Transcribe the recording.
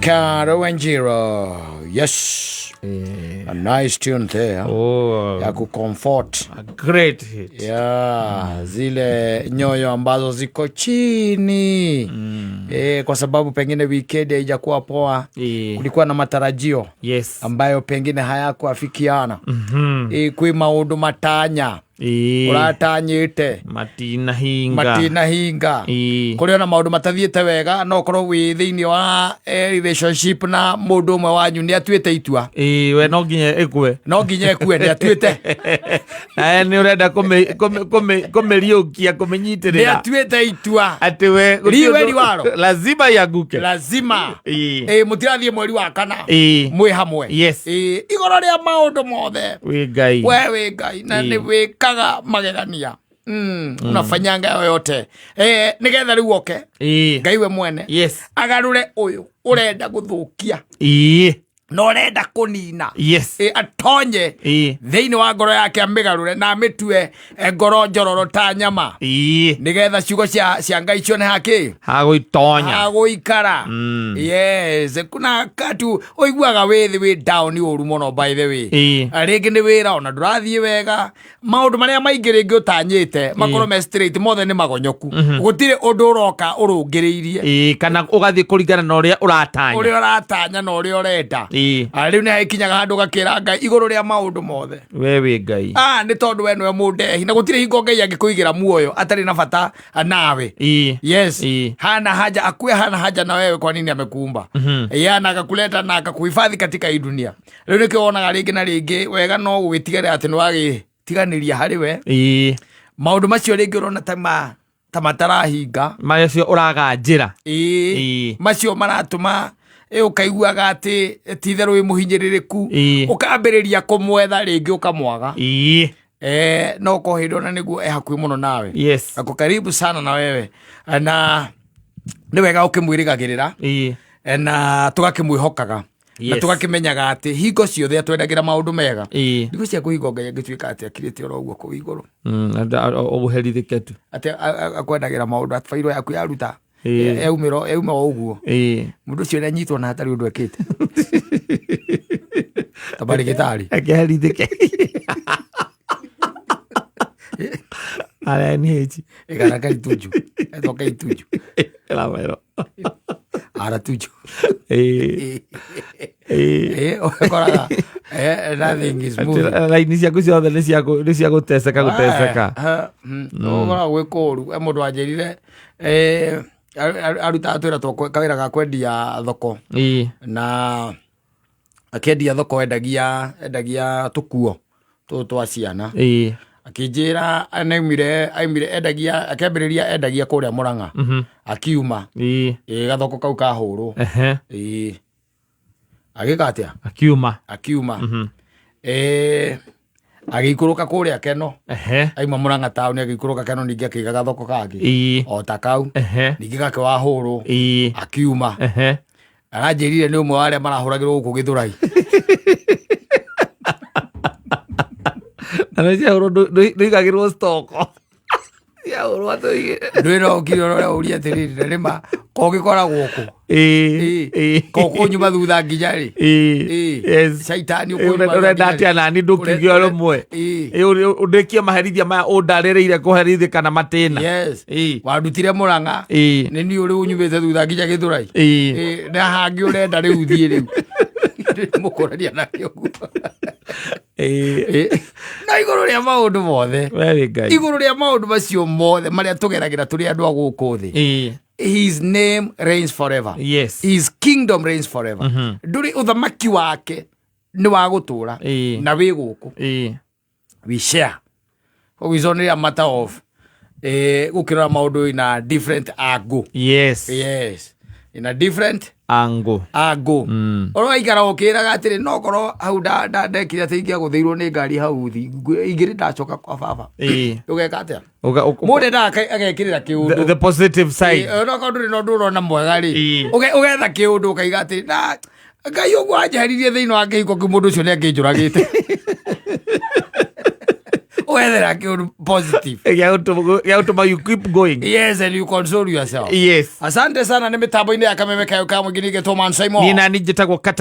Caro Yes. Eh, A nice tune there. oh, Ya kucomfort. a great hit. Yeah, zile nyoyo ambazo ziko chini kwa sababu pengine weekend haijakuwa poa. Kulikuwa na matarajio ambayo pengine hayakuafikiana. Kwĩ maũndũ matanya ũratanyĩte Matinahinga. matinahinga. Kũrĩ ona maũndũ matathiĩte wega, no ũkorwo wĩ thĩinĩ wa relationship na mũndũ ũmwe wanyu nĩ atuĩte itua. We no nginya ĩkue. No nginya ĩkue, nĩ atuĩte. Nawe nĩ ũrenda kũmĩriũkia, Nĩ kũmĩnyitĩrĩra. atuĩte itua. Atĩ we gũtirĩ Liwe ũndũ- liwalo. Lazima ianguke. Lazima. Mũtirathiĩ mweri wa kana mwĩ hamwe. Igũrũ rĩa maũndũ mothe, Wĩ Ngai. we wĩ Ngai na nĩ wĩkaga magegania. Unafanyanga yoyote nĩgetha rĩu oke Ngai we mwene agarũre ũyũ ũrenda gũthũkia na ũrenda kũnina. Atonye thĩinĩ wa ngoro yake, amĩgarũre na amĩtue ngoro njororo ta nyama, nĩgetha ciugo cia Ngai cione hakĩ Hagũitonya. Hagũikara. Yes, kuna katu ũiguaga wĩ thĩ, wĩ down ũru mũno, by the way. Rĩngĩ nĩ wĩra ona ndũrathiĩ wega, maũndũ marĩa maingĩ rĩngĩ ũtanyĩte makorwo me straight mothe nĩ magonyoku, gũtirĩ ũndũ ũroka ũrũngĩrĩirie. Kana ũgathiĩ kũringana na ũrĩa ũratanya. Ũrĩa ũratanya na ũrĩa ũrenda. Rĩu nĩ hagĩkinyaga handũ ũgakĩra Ngai, igũrũ rĩa maũndũ mothe, We wĩ Ngai. Nĩ tondũ we nĩwe mũndehi na gũtirĩ hingo Ngai angĩkũigĩra muoyo atarĩ na bata nawe. Yes. Hana haja akuwe, hana haja na wewe, kwa nini amekuumba? Mm-hmm. Na akakuleta na akakuhifadhi katika hii dunia. Rĩu nĩkĩo wonaga rĩngĩ na rĩngĩ wega no gũgĩtigĩrĩra atĩ nĩ wagĩtiganĩria harĩ we maũndũ macio rĩngĩ ũrona ta matarahinga. Macio ũraganjĩra. Macio maratũma ũkaiguaga atĩ ti itherũ wĩ mũhinyĩrĩrĩku. Ũkambĩrĩria kũmwetha rĩngĩ, ũkamwaga. No ko hĩndĩ ona nĩguo e hakuhĩ mũno nawe. Ako karibu sana na wewe, na nĩ wega ũkĩmwĩrĩgagĩrĩra na tũgakĩmwĩhokaga na tũgakĩmenyaga atĩ hingo ciothe atwendagĩra maũndũ mega. Hingo cia kũhingo Ngai angĩtuĩka atĩ akirĩte oro ũguo kũu igũrũ, Ũherithĩke tu. Atĩ akwendagĩra maũndũ, atĩ bairo yaku yaruta yaumĩra, yauma o ũguo. Mũndũ ũcio nĩanyitwo na hatarĩ ũndũ ekĩte ta marĩgĩtarĩ. Akeherithĩke. RNH. Ĩgana kaitunju etwo kaitunju. Ĩramero. Ara tunju. Ũkoraga nothing is moving. Raini ciaku ciothe nĩ cia gũteceka gũteceka. Ũkoraga gwĩ kũũru. Mũndũ wanjĩrire arutaga twĩra twa kawĩra ga kwendia thoko, na akĩendia thoko endagia tũkuo tũtũ twa ciana. Akĩnjĩra anaumire aumire endagia, akĩambĩrĩria endagia kũrĩa Mũrang'a, akiuma gathoko kau kahũrwo. Agĩka atĩa? Akiuma. Akiuma. Agĩikũrũka kũrĩa Keno. Aima Mũrang'a taũni agĩikũrũka Keno, ningĩ akĩiga gathoko kangĩ o ta kau. Ningĩ gake wahũrwo. Akiuma. Aranjĩrire nĩ ũmwe wa arĩa marahũragĩrwo gũkũ Gĩthũrai. Na nĩ ciahũrwo ndũigagĩrwo stoko ciahũrwo atũigĩ. Ndwĩra ũkire ũrore ũrie atĩrĩrĩ, na nĩma kogĩkoragwo kũ? Ko kũnyuma thutha nginya rĩ? Caitani ũkũnyuma thutha Ũrenda nginya rĩ? atĩa nani ndũkiuge o rĩmwe? Ũndĩkie maherithia maya ũndarĩrĩire kũherithĩka na matĩna. Wandutire Mũrang'a, nĩ niĩ ũrĩ ũnyumĩte thutha nginya Gĩthũrai. Na hangĩ ũrenda rĩu thiĩ rĩu mũkũrania nake ũguo. Na igũrũ rĩa maũndũ mothe, We wĩ Ngai. Igũrũ rĩa maũndũ macio mothe marĩa tũgeragĩra tũrĩ andũ a gũkũ thĩ, his name reigns forever. His kingdom reigns forever. Ndũrĩ ũthamaki wake nĩ wa gũtũra na wĩ gũkũ. We share. Koguo it's only a matter of gũkĩrora maũndũ in a different angle. Yes, in a different angle. Angle. Ũroikara ũkĩraga atĩrĩ, no korwo hau ndekire atĩ ingĩagũthĩirwo nĩ ngari hau thi ingĩrĩ ndacoka kwa baba. Ũgeka atĩa? Mũndũ endaga agekĩrĩra kĩũndũ. The positive side. Onokorwo ndũrĩ na ũndũ ũrona mwega rĩ, ũgetha kĩũndũ ũkaiga atĩ na Ngai ũguo anjeheririe thĩinĩ wa kĩhiko kĩu, mũndũ ũcio nĩ angĩnjũragĩte. Wethera kĩũndũ positive. Gĩa gũtũma you keep going. Yes, and you console yourself. Yes. Asante sana. Nĩ mĩtambo-inĩ ya kameme kayo ka mũingĩ nĩgetwo Man Simon. Niĩ nani njĩtagwo Kata.